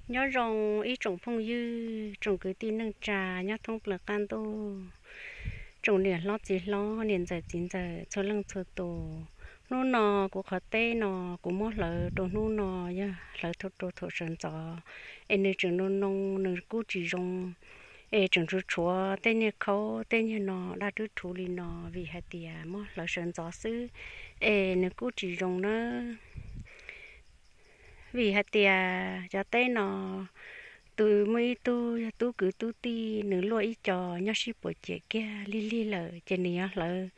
Nyob zoo ib tsoom phooj ywg, tsoom kwv tij neej tsa nyob thoob plaws qab ntuj, tsoom niam hlob txiv hlob, niam ntxawm txiv ntxawm txhua leej txhua tus. Hnub no kuv qhov teb no kuv muab hlawv rau hnub no, yog hlawv rau thaum sawv ntxov, es nws tseem noo noo, nws kub tsis zoo, es tseem tshuav tshuav tej niag khaub tej niag no daj rwb rhuv li no, vim hais tias muab hlawv sawv ntxov xwb, es nws kub tsis zoo nawb. Vim hais tias cov teb no, tus muaj ib tug yog tub kwv tub tij, nws luaj ib co nyob sib puas ciam kiag lig lig lawm, ces nws yuav hlawv,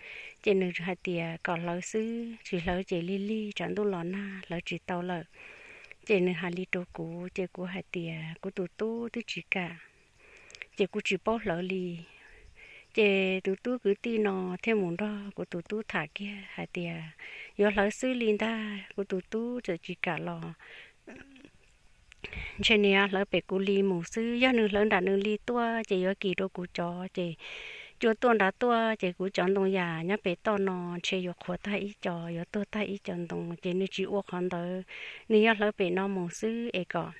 ces nws hais tias kom hlawv xwb, tsis hlawv ces lig lig tsam ntuj los nag hlawv tsis tau lawm. Ces nws hais li rau kuv, ces kuv hais tias kuv tus tub twb tsis kam, ces kuv tsis paub hlawv li. Ces tus tub kwv tij no thiaj mus nrog kuv tus tub tham kiag hais tias yuav hlawv xwb li ntag, kuv tus tub txawm tsis kam los ntshe nws yuav hlawv pem kuv li mus xwb. Yog nws hlawv nram nws li tuaj ces yuav kis rau kuv cov, ces cua tuaj nrad tuaj ces kuv cov ntoo yam nyob pem toj no ntshe yuav qhuav tag ib co, yuav tuag tag ib co ntoo, ces nws tsis ua qhov ntawd, nws yuav hlawv pem no mus xwb es kom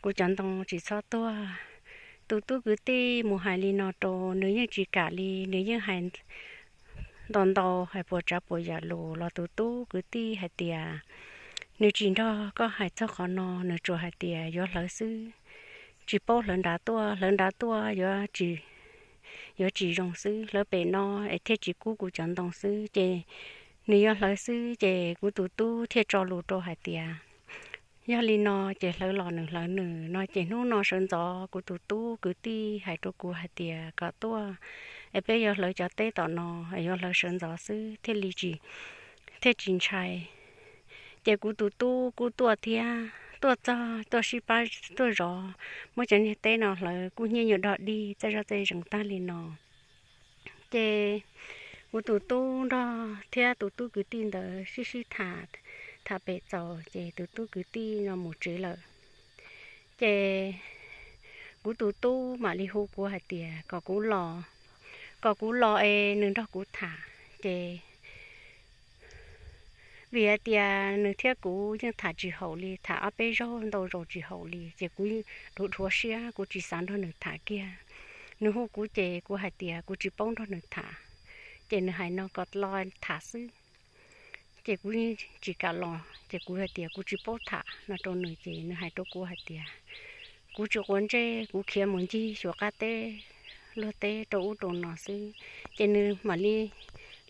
kuv cov ntoo tsis txhob tuag. Tus tub kwv tij mus hais li no rau, nws yeej tsis kam li, nws yeej hais ntau ntau hais puas tsav puas yam lus los tus tub kwv tij hais tias nws tsis nrog koj hais txog qhov no, nws tsuas hais tias yuav hlawv xwb, tsis paub hlawv nrad tuaj, hlawv nrad tuaj yuav tsis, yuav tsis zoo xwb, hlawv pem no es thiaj tsis kub kuv cov ntoo xwb, ces nws yuav hlawv xwb. Ces kuv tus tub thiaj tso lus rau hais tias yog li no ces hlawv los nws hlawv nws no. Ces hnub no sawv ntxov kuv tus tub kwv tij hais rau kuv hais tias kom tuaj, es peb yuav hlawv cov teb tom no, yuav hlawv sawv ntxov xwb thiaj li tsis, thiaj tsis ntshai. Ces kuv tus tub kuj tuaj thiab, tuaj txog tuaj sib pab tuaj zov, muab cov niag teb no hlawv kub hnyiab nyuag dog dig txaij zoj txaij zees tag li no. Ces kuv tus tub nrog thiab tus tub kwv tij ntawd sib sib tham, tham pem txaus ces tus tub kwv tij no mus tsev lawm. Ces kuv tus tub mam li hu kuv hais tias kom kuv los, kom kuv los es nws nrog kuv tham. Ces vim hais tias nws thiab kuv yeej tham tsis haum li, tham ob peb zaug ntau zaus tsis haum li, ces kuv dhuav dhuav siab, kuv tsis xav nrog nws tham kiag. Nws hu kuv ces kuv hais tias kuv tsis paub nrog nws tham, ces nws hais no kom los tham xwb. Ces kuv tsis kam los, ces kuv hais tias kuv tsis paub tham no rau nws, ces nws hais rau kuv hais tias kuv tsis quav ntsej, kuv khiav mus ncig xyuas qab teb luag teb rau ub rau no xwb. Ces nws mam li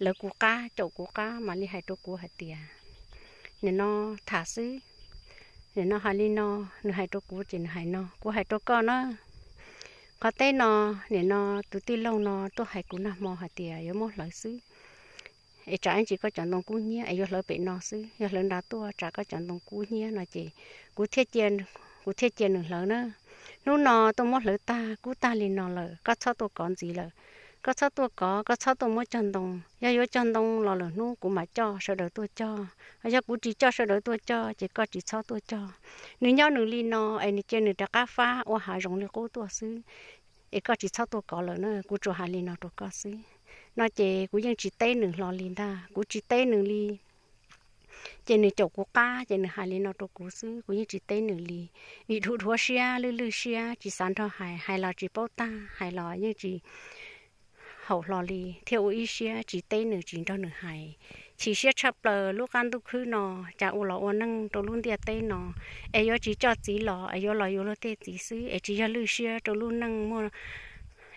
lawv kuv qab, caum kuv qab, mam li hais rau kuv hais tias nim no tham xwb, nim no hais li no, nws hais rau kuv ces nws hais no, kuv hais rau koj na, qhov teb no, nim no tus tij laug no tuaj hais kuv nag hmo hais tias yuav muab hlawv xwb, es tsam ib ntsis koj cov ntoo kub hnyiab es yuav hlawv pem no xwb, yog hlawv nrad tuaj tsam koj cov ntoo kub hnyiab no ces kuv thiaj cia, kuv thiaj cia nws hlawv na. Hnub no tuaj muab hlawv tag kub tag li no lawm, koj txhob tuaj kov ntxiv lawm. Koj txhob tuaj kov, koj txhob tuaj muab cog ntoo. Yog yuav cog ntoo los lwm hnub kuv mam coj sawv daws tuaj cog. Yog kuv tsis coj sawv daws tuaj cog ces koj tsis txhob tuaj cog. Nws nyob nws li no es nws cia nws rov qab fab ua hav zoov li qub tuaj xwb, es koj tsis txhob tuaj kov lawm na, kuv tsuas hais li no rau koj xwb. No ces kuv yeej tsis teb nws hlo li ntag, kuv tsis teb nws li. Ces nws caum kuv qab ces nws hais li no rau kuv xwb, kuv yeej tsis teb nws li. Vim dhuav dhuav siab, lwj lwj siab, tsis xav nrog hais, hais los tsis paub tag, hais los yeej tsis haum hlo li, thiaj ua ib siab tsis teb nws, tsis nrog nws hais. Chim siab tshaj plaws lub qab ntuj khwb no, cas ua los ua neej rau lub ntiaj teb no, es yuav tsis coj txiv los es yuav los yuav luag tej txiv xwb, es tsis yog lwj siab rau lub neej muaj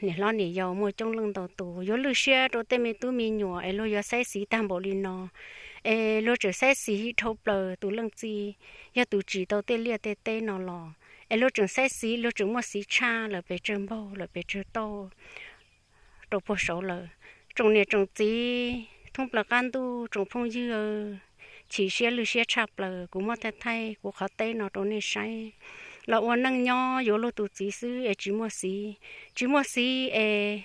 niam hlob niam yau muaj coob leej ntau tus, yuav lwj siab rau tej me tub me nyuam es luag yuav xaib xiv tag npaum li no, es luag tseem xaib xiv dhau plaws tus leej txiv yog tus tsim tau tej liaj tej teb no los, es luag tseem xaib xiv, luag tseem muaj xiv tshaj lawm pes tsawg npaug lawm pes tsawg tauj rau puag saud lawm. Tsoom niam tsoom txiv thoob plaws qab ntuj, tsoom phooj ywg, chim siab lwj siab tshaj plaws, kuv muab thaij thaij kuv qhov teb no rau nej saib. Los ua neej nyob yuav luag tus txiv xwb es tsis muaj xiv, tsis muaj xiv es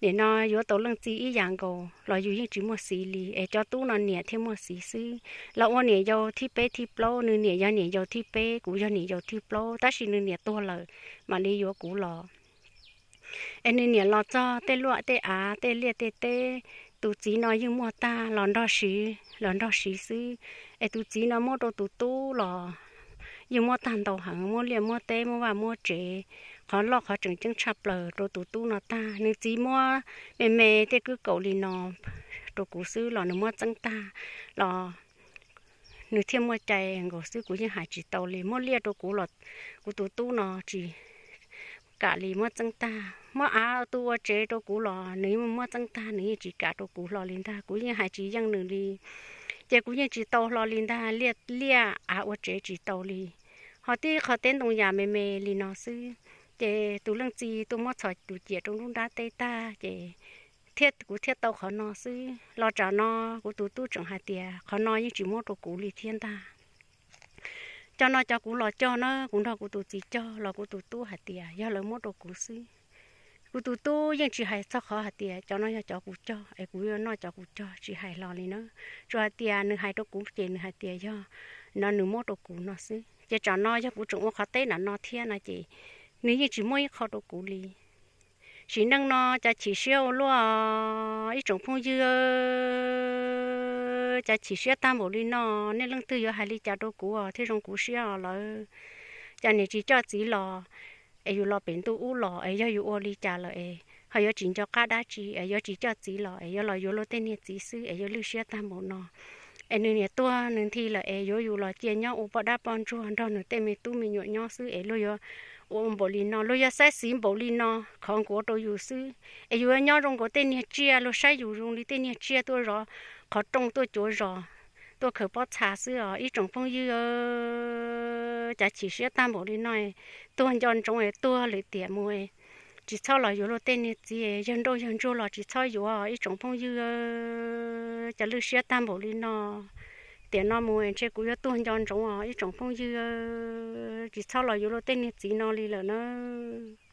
nim no yuav tau leej txiv ib yam nkaus los yus yeej tsis muaj xiv li, es cov tub no niam thiaj muaj xiv xwb. Los ua niam yau thib peb thib plaub, nws niam yog niam yau thib peb, kuv yog niam yau thib plaub, tab sis nws niam tuag lawm mam li yuav kuv los. Es nws niam los txog tej luaj tej av tej liaj tej teb, tus txiv no yeej muaj tag los nrog siv, los nrog siv xwb. Es tus txiv no muab rau tus tub los yeej muab tag ntau heev, muab liaj muab teb, muab vaj muab tsev, qhov loj qhov tseem ceeb tshaj plaws rau tus tub no tag. Nws txiv muab me me tej kwj kaum li no rau kuv xwb los nws muab txeeb tag los nws thiaj muaj cai nkaus xwb, kuv yeej hais tsis tau li. Muab liaj rau kuv los kuv tus tub no tsis kam li, muab txeeb tag. Muab av tu ua tsev rau kuv los nws yeej muab txeeb tag, nws yeej tsis kam rau kuv hlo li ntag, kuv yeej hais tsis yeej nws li. Ces kuv yeej tsis tau hlo li ntag, liaj av ua tsev tsis tau li. Ho tib qho teb ntoo yam me me li no xwb, ces tus leej txiv tuaj muab txhos tus ciam rau nruab nrab teb tag ces thiab kuv thiaj tau qhov no xwb los tsam no kuv tus tub tseem hais tias qhov no yeej tsis muab rau kuv li thiab ntag. Cov no cov kuv los cog na, kuv nrog kuv tus txiv cog los kuv tus tub hais tias yog lawv muab rau kuv xwb. Kuv tus tub yeej tsis hais txog qhov hais tias cov no yog cov kuv cog es kuv yuav noj cov kuv cog, tsis hais hlo li na. Tsuas hais tias nws hais rau kuv ces nws hais tias yog no nws muab rau kuv no xwb. Ces tsam no yog kuv tseem ua qhov teb nram no thiab no ces nws yeej tsis muab ib qho rau kuv li. Sim neej no cas chim siab ua luaj, ib tsoom phooj ywg, cas chim siab tag npaum li no. Nej leej twg yuav hais li cas rau kuv thiaj zoo kuv siab os lawm? Cas niam tsis coj txiv los es yus los pem ntuj ub los es yog yus ua li cas lawm es ho yuav tsis nco qab dab tsi es yuav tsis coj txiv los es yuav los yuav luag tej niag txiv xwb es yuav lwj siab tag npaum no. Es nws niam tuag nws nthi lawm es yuav yus los cia nyob ua poj dab poj ntsuag nrog nws tej me tub me nyuam nyob xwb es luag yuav ua npaum li no, luag yuav saib xis npaum li no khov nkuav rau yus xwb. Es yus yuav nyob zoo nkaus tej niag tsiaj, luag saib yus zoo li tej niag tsiaj tuaj zov qhov rooj, tuaj cuav zos, tuaj khaws pob txha xwb os ib tsoom phooj ywg. Cas chim siab tag npaum li no, tuag nco ntsoov es tuag lawm tiam mus, tsis txhob los yuav luag tej niag txiv, yawg nrauj yawg ntsuag los tsis txhob yuav ib tsoom phooj ywg. Cas lwj siab tag npaum li no, tiam no mus ntshe kuv yuav tuag nco ntsoov os ib tsoom phooj ywg, tsis txhob los yuav luag tej niag txiv no li lawm nawb.